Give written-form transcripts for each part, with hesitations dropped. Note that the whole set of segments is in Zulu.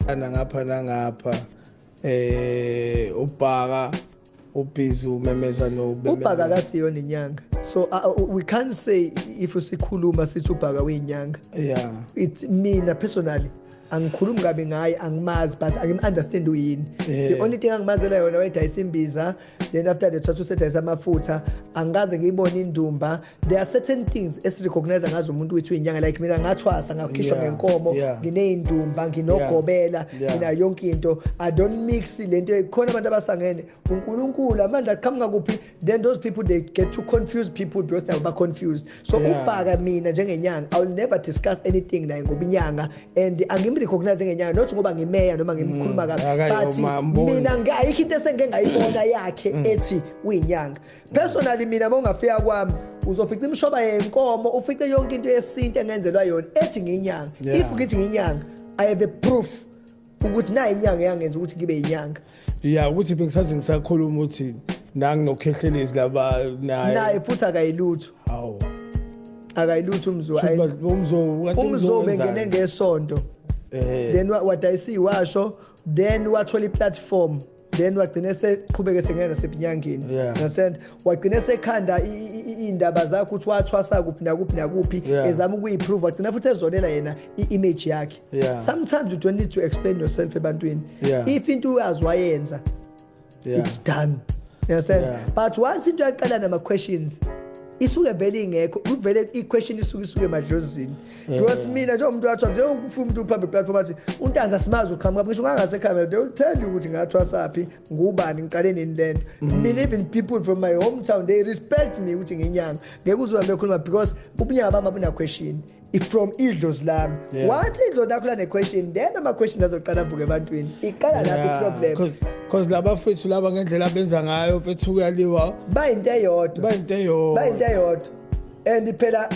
Ngapha nangapha ubhaka ubhizi umemeza no Ubhaka akasiyona inyanga, so we can't say if usikhuluma sithi ubhaka uyinyanga. It mina personally angikhulumi kabi ngaye, angimazi, but angim-understand uyini. The only thing angimazela yona, wayedayisa imbiza, then after that wathi usedayisa amafutha. Angikaze ngiyibone indumba. There are certain things esirecognize ngazo umuntu wethu uyinyanga. Like mina ngathwasa, ngakhishwa ngenkomo, nginey'ndumba, nginogobela, nginayo yonke into. I don't mix lento. Khona abantu abasangene, uNkulunkulu, amandla aqhamuka kuphi? Then those people, they get to confuse people because nabo ba-confused. So ubhaka, mina njengenyanga, I will never discuss anything naye ngoba inyanga and angimrecognize ngenyanga, not ngoba ngimeya noma ngimkhuluma kabi, Akayo but mamboni. mina ayikho into esengike ngayibona yakhe ethi uyinyanga. Personally mina, uma ungafika kwami, uzofica imishoba yenkomo, ufice yonke into yesintu engenzelwa yona ethi ngiyinyanga. If ngithi ngiyinyanga, I have a proof ukuthi nayi inyanga yangenza ukuthi ngibe yinyanga. Yeah, ukuthi bengisathi ngisakhuluma ukuthi nangi noKhehlelezi laba naye. Naye futhi akayilutho. Hawu. Akayilutho umzo. Shuthi umzo kanti Umzo wenzani? bengene ngesonto, then wadayisa iwasho, then wathola i-platform, then wagcina seqhubeke sengena nasebunyangeni. Understand? Wagcina sekhanda iy'ndaba zakhe ukuthi wathwasa kuphi nakuphi nakuphi, ezama ukuyiprove. Wagcina futhi ezonela yena i-image yakhe. Sometimes you don't need to explain yourself ebantwini. If into uyazi wayenza, it's done, you understand? Yeah. But once into yaqala nama-questions, isuke vele ingekho, kuvele i-question isuke emadlozini, because mina njengomuntu wathwasa, njengokufika umuntu public platform athi uNtanzi asimazi uqhamuka, ngisho ungangasekhaya, they will tell you ukuthi ngathwasaphi, ngubani, ngiqale nini lento. Mina, even people from my hometown, they respect me ukuthi nginyanga. Ngeke uzuhambe bekhuluma because ubunyanga bami abuna-question from idlozi lami. Once idlozi lakho lane-question, then ama-question azoqala avuka ebantwini. Iqala lapho i-problem. Cause laba fethu laba, ngendlela abenza ngayo fethu, kuyaliwa. Bayinto eyodwa. Bayinto eyodwa. Bayinto eyodwa. And phela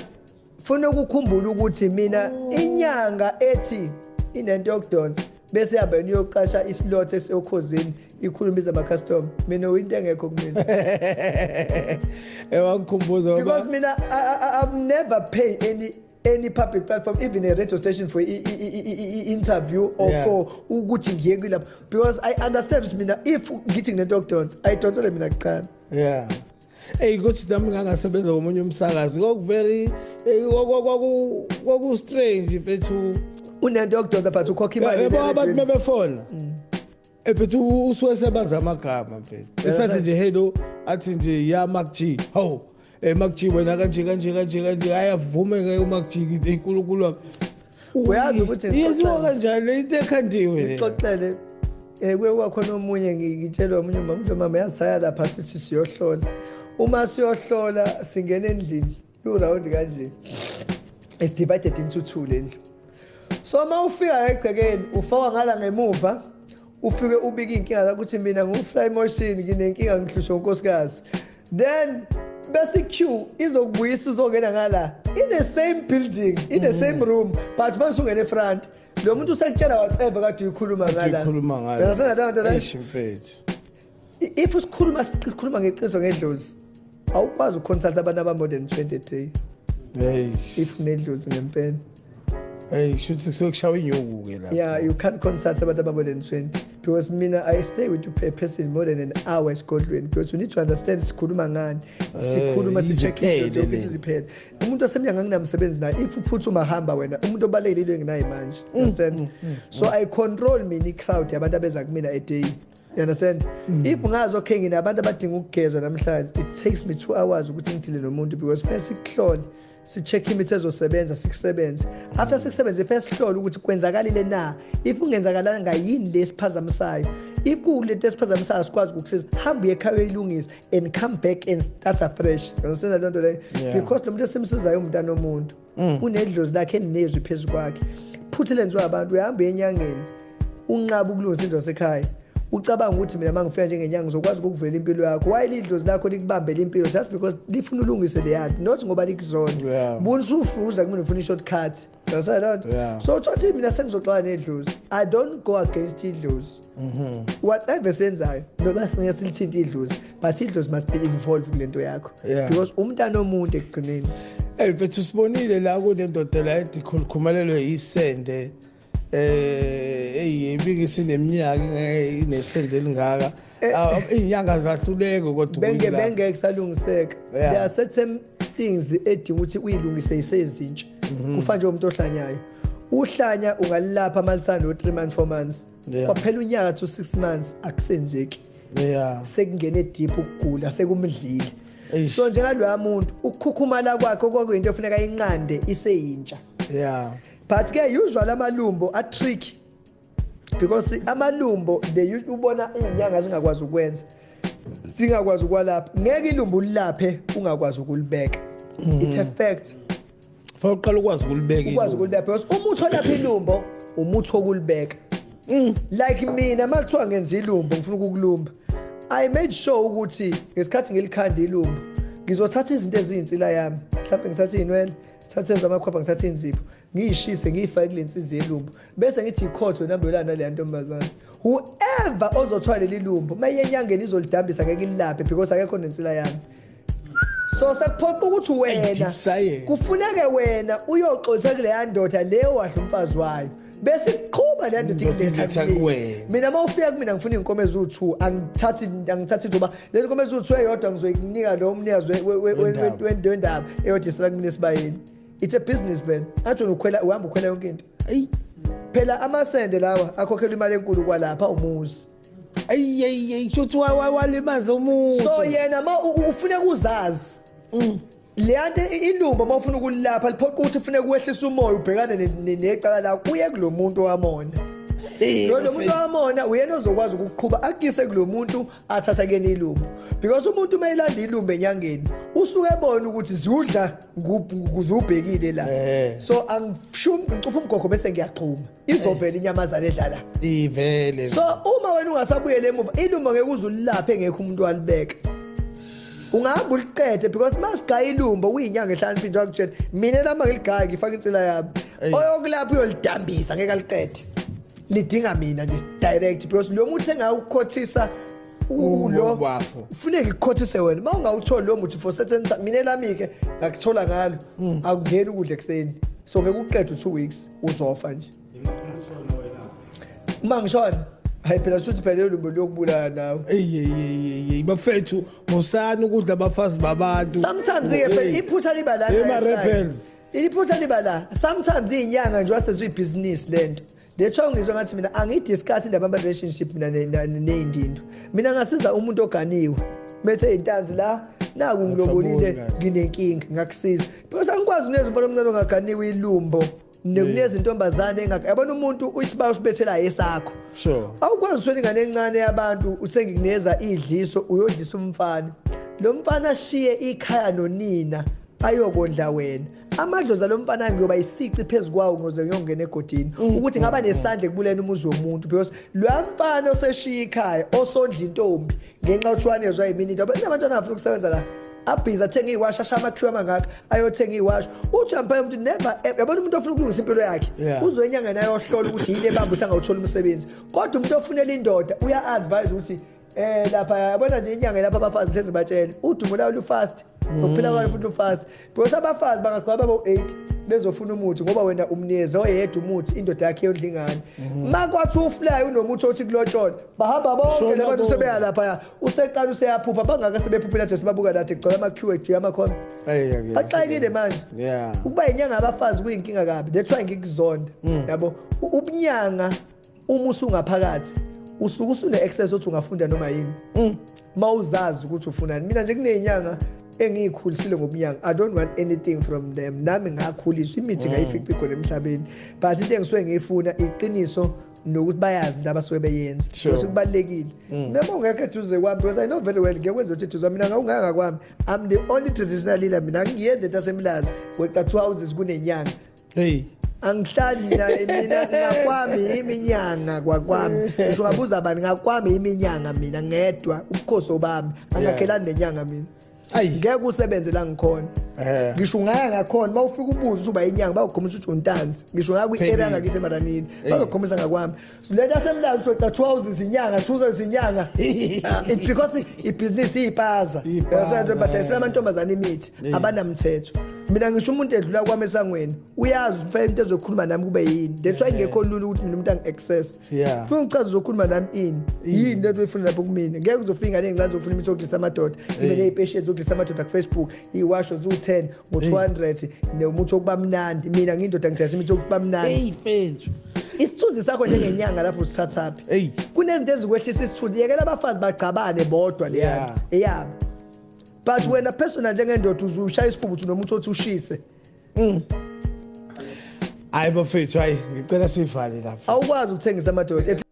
funa ukukhumbula ukuthi mina, inyanga ethi inento yokudonsa bese ihamba yena iyoqasha islot esokhozini, ikhulumisa ama-customer, mina into engekho kumina. Ewangikhumbuza ngoba Because mina I've never pay any public platform, even a radio station, for interview or for ukuthi ngiye kulapho, because I understand ukuthi mina if ngithi nginento yokudonsa, ayidonsele mina kuqala. Yeah. Ey, kuthi nami ngangasebenza komunye umsakazi, kwaku very kwaku strange mfethu. Unento yokudonsa but ukhokha imali. Yebo, abantu eradweni. bebefona. Mfethu, usuke sebaza amagama mfethu. Esathi nje hello, athi nje ya Mark G. Hawu. Mark G, wena kanje kanje kanje kanje, ayavume ke uMark G ngithi inkulunkulu wami. Uyazi ukuthi Yenziwa ngixoxele. kanjani le into ekhandiwe le? Ngixoxele, kuye kwakhona omunye, ngitshelwa omunye umama ukuthi mama yasaya lapha, sithi siyohlola. Uma siyohlola, singena endlini iwuround kanje, it's divided into two le ndlu. So uma ufika egcekeni, ufakwa ngala ngemuva, ufike ubike iy'nkinga zakho ukuthi mina ngiwu-fly motion, nginenkinga, ngihlushwe unkosikazi. Then bese i-queue izokubuyisa, uzongena ngala in the same building, in the same room, but uma usungena efront, lo muntu usekutshela whatever kade uyikhuluma ngala. Ukhuluma ngayo. Uyasena leyo nto leyo? Eish mfethu. If usikhuluma, sikhuluma ngeqiniso ngedlozi, awukwazi ukuconsult abantu aba more than 20 a day. Hey. If unedlozi ngempela. Hey, shuthi kusokushawa inyuku ke lapho. Yeah, you can't consult abantu aba more than 20, because mina I stay with a person more than an hour esigodlweni, because you need to understand sikhuluma ngani. Sikhuluma, si-check iziphele into yonke le. Iziphele. Umuntu osemnyango anginamsebenzi naye. If uphuthuma, hamba wena. Umuntu obalekile enginaye manje, understand? So I control mina i-crowd yabantu abeza kumina a day, you understand? If ngazi, okay, nginabantu abadinga ukugezwa namhlanje, it takes me 2 hours ukuthi ngidile nomuntu, because first sikuhlole, si-check imithi ezosebenza, sikusebenze. After sikusebenze, first sihlole ukuthi kwenzakalile na. If kungenzakalanga, yini lesiphazamisayo? If kulento esiphazamisayo sikwazi ukukusiza, hamba uye ekhaya, uyilungise and come back and start afresh. You understand leyo nto leyo? Yeah. Because lo muntu esimsizayo umntana omuntu, unedlozi lakhe elinezwi phezu kwakhe. Phutha elenziwa abantu, uyahamba uye enyangeni, unqaba ukulungisa into yasekhaya, ucabanga ukuthi mina uma ngifika njengenyanga ngizokwazi ukukuvulela impilo yakho. Why lidlozi lakho likubambele impilo just because lifuna ulungise leyanto, not ngoba likuzonda? Buna usufuza kumina, ufuna i-shortcut. Uyasala leyo nto? Yeah. So uthothi mina sengizoxoxa nedlozi. I don't go against idlozi. Whatever senzayo, noba singeke silithinte idlozi, but idlozi must be involved kule nto yakho, because umntana omuntu ekugcineni. Hey mfethu, sibonile la kunendoda la ethi khulukhumalelwe isende. Hey, ibiki sineminyaka inesende elingaka. Ah, izinyanga zahluleka kodwa benge ukuyilapha. Bengeke kusalungiseka. There are certain things edinga ukuthi uyilungise isezintsha. Kufana nje umuntu ohlanyayo, uhlanya ungalilapha malisana no 3 months, 4 months, kwaphela unyaka to 6 months, akusenzeki. Sekungene deep ukugula, sekumdlile. Eish. So njengaloya muntu, ukukhukhumala kwakhe okwakuyinto efuneka inqande iseyintsha. But ke usually amalumbo a tricky because amalumbo they ubona izinyanga zingakwazi ukwenza, singakwazi ukwalapha. Ngeke ilumbo ulilaphe ungakwazi ukulibeka. It's a fact. Fanele uqala ukwazi ukulibeka. Ukwazi ilungu. ukulibeka, because umuthi olapha ilumbo umuthi wokulibeka. Like mina, uma kuthiwa ngenza ilumbo, ngifuna ukukulumba, I made sure ukuthi ngesikhathi ngilikhanda ilumbo ngizothatha izinto eziyinsila yami, mhlawumbe ngithathe iy'nwele, ngithathe ezamakhwapha, ngithathe iy'nzipho, ngiyishise, ngiyifake kule nsizi yelumbo, bese ngithi ikhotho nambelana naleya ntombazane. Whoever ozothola leli lumbo, uma iye enyangeni izolidambisa, ngeke ililaphe because akekho nensila yami. So sekuphoqa ukuthi wena Deep science. Kufuneke wena uyoxolisa kuleya ndoda leyo wadla umfazi wayo, bese iqhuba leya ndoda Indoda ikuletha iletha kumina. Kuwena. Mina uma ufika kumina ngifuna iy'nkomo eziwu-2, angithathi ithuba. Lezi nkomo eziwu-2, eyodwa ngizoyinika lo mnikazi Wendaba. wendaba, eyodwa isala kumina esibayeni. It's a business, man. Athi wena ukhwela, uhamba ukhwela yonke into. Ayi. Phela amasende lawa akhokhelwa imali enkulu kwalapha umuzi. Ayi ayi ayi, shuthi walimaza umuntu. So yena ma ufuneka uzazi leya nto, ilumbo uma ufuna ukulilapha liphoqa ukuthi ufuneka uwehlisa umoya, ubhekane necala lakho, uye kulo muntu owamona. Hey, Lo muntu owamona uyena ozokwazi ukuqhuba akuyise kulo muntu athatha kuyena ilumbo, because umuntu uma elanda ilumbo enyangeni usuke ebona ukuthi ziwudla zubhekile la. So angishumi, ngicupha umgogo bese ngiyaxhuma, izovela inyamazana edlala. Ivele. So uma wena ungasabuyele emuva, ilumbo ngeke uze ulilaphe engekho umuntu walibeka. Ungahamba uliqede, because masigaya ilumbo kuyinyanga ehlaniphile, njengoba ngikutshela mina lama ngiligaya ngifaka insila yami. Eyi. Oyokulapha uyolidambisa, ngeke aliqede. Lidinga mina nje direct, because lo muthi engawukhothisa lo Ubafo. kufuneka ikukhothise wena. Uma ungawutholi lo muthi for certain time, mina elami-ke ngakuthola ngalo, akungeni ukudla ekuseni, so ngeke uqede u-2 weeks, uzofa nje. Uma ngishona, hayi phela, shuthi phela lelo lumbo liyokubulala nawe. Ey ey ey ey, bafethu, musani ukudla abafazi babantu. Sometimes ke phela iphutha liba la. Hey, ma-rebels. Iphutha liba la. Sometimes iy'nyanga nje wasezuyibhizinisi lento. That's why ngizwa ngathi mina angidiscuss indaba ama-relationship mina ney'ndindo. Mina ngasiza umuntu oganiwe methe intanzi la naku ngilobolile, Angisaboni kahle. nginenkinga, ngakusiza because angikwazi uneza umfana omncane ongaganiwe ilumbo nekunikeza intombazane engaka. Yabona, umuntu isibaya usibethela esakho. Awukwazi uswela ingane encane yabantu, usengikunikeza idliso, uyodlisa umfana. Lo mfana ashiye ikhaya nonina ayokondla wena. Amadlozi alo mfana ngiyoba isici phezu kwawo ngoze ngiyongena egodini, ukuthi ngaba nesandla ekubuleni umuzi womuntu, because lo mfana oseshiya ikhaya osondla intombi ngenxa yokuthi wanezwa yimini into. Kunabantwana abafuna ukusebenza la, abhizi athenga iwashi, asha amakhiwa amangaka ayothenga iwashi. Uthi uyampela umuntu never yabona umuntu ofuna ukulungisa impilo yakhe uzoya enyangeni ayohlola ukuthi yini ebamba ukuthi angawuthola umsebenzi, kodwa umuntu ofunela indoda uya-advise ukuthi lapha, yabona nje inyanga lapha abafazi hlezi batshele udumo layo lufast, ukuphila kwayo futhi lufast, because abafazi bangagcwala babo 8 bezofuna umuthi, ngoba wena umnikeze oyedwa umuthi, indoda yakhe yondla ingane. Makwathi ufly unomuthi othi kulotshola, bahamba bonke Shona labantu bonke. sebeya lapha, useqala useyaphupha, bangaka sebephuphela nje, sibabuka lathi kugcwala ama-queue ejika amakhona. Hey, yeah. Baxakile manje. Ukuba inyanga abafazi kuyinkinga kabi. That's why ngikuzonda, yabo. Ubunyanga uma usungaphakathi usuke usune-access othi ungafunda noma yini mawuzazi ukuthi ufunani. Mina nje kuneyinyanga engiyikhulisile ngobunyanga. I don't want anything from them. Nami ngakhuliswa, imithi ngayifica ikhona emhlabeni, but into engisuke ngiyifuna iqiniso nokuthi bayazi into abasuke beyenza. Because kubalulekile noma ungekho eduze kwami, because I know very well ngiyakwenza ukuthi eduze kwami mina ngawunganga kwami. I'm the only traditional healer. Mina ngiyenza into yasemlazi, weqa two houses kunenyanga. Hey. Angihlali mina ngakwami iminyanga kwakwami. Ngisho ngabuza abantu ngakwami iminyanga, mina ngedwa ubukhosi obami, angakhelani nenyanga mina. Ayi. Ngeke usebenze la ngikhona. Ngisho ungaya ngakhona, uma ufika ubuze uba inyanga, bawukhombisa ukuthi untanzi. Ngisho ungaya kwi-area Phelile. ngakithi emaranini, bazokukhombisa ngakwami. So lento yasemlazi uthi two houses inyanga, two houses inyanga. Ah, it's because ibhizinisi iyipaza. Iyipaza, badayisela amantombazane imithi, abanamthetho. Mina ngisho umuntu edlula kwami esangweni, uyazi ukuthi into ezokhuluma nami kube yini. That's why ngekho lula ukuthi mina umuntu angi-access. Funa uchaza uzokhuluma nami ini, yini lento oyifuna lapho kumina. Ngeke uzofika ingane ey'ncane zofuna imithi yokudlisa amadoda, ibe ney'pesheni zokudlisa amadoda ku-Facebook, iy'washo ziwu-10 ngo-200 nomuthi wokuba mnandi. Mina ngiyindoda, ngidayisa imithi yokuba mnandi. Hey mfethu. Isithunzi sakho njengenyanga lapho usithathaphi? Hey. Kunezinto ezikwehlisa isithunzi. Yekela abafazi bagcabane bodwa leyana eyabo, but wena personal njengendoda uzushaya isifuba uthi nomuthi othi ushise. Hayi bafethu, hayi, ngicela sivale lapha. Awukwazi ukuthengisa amadoda.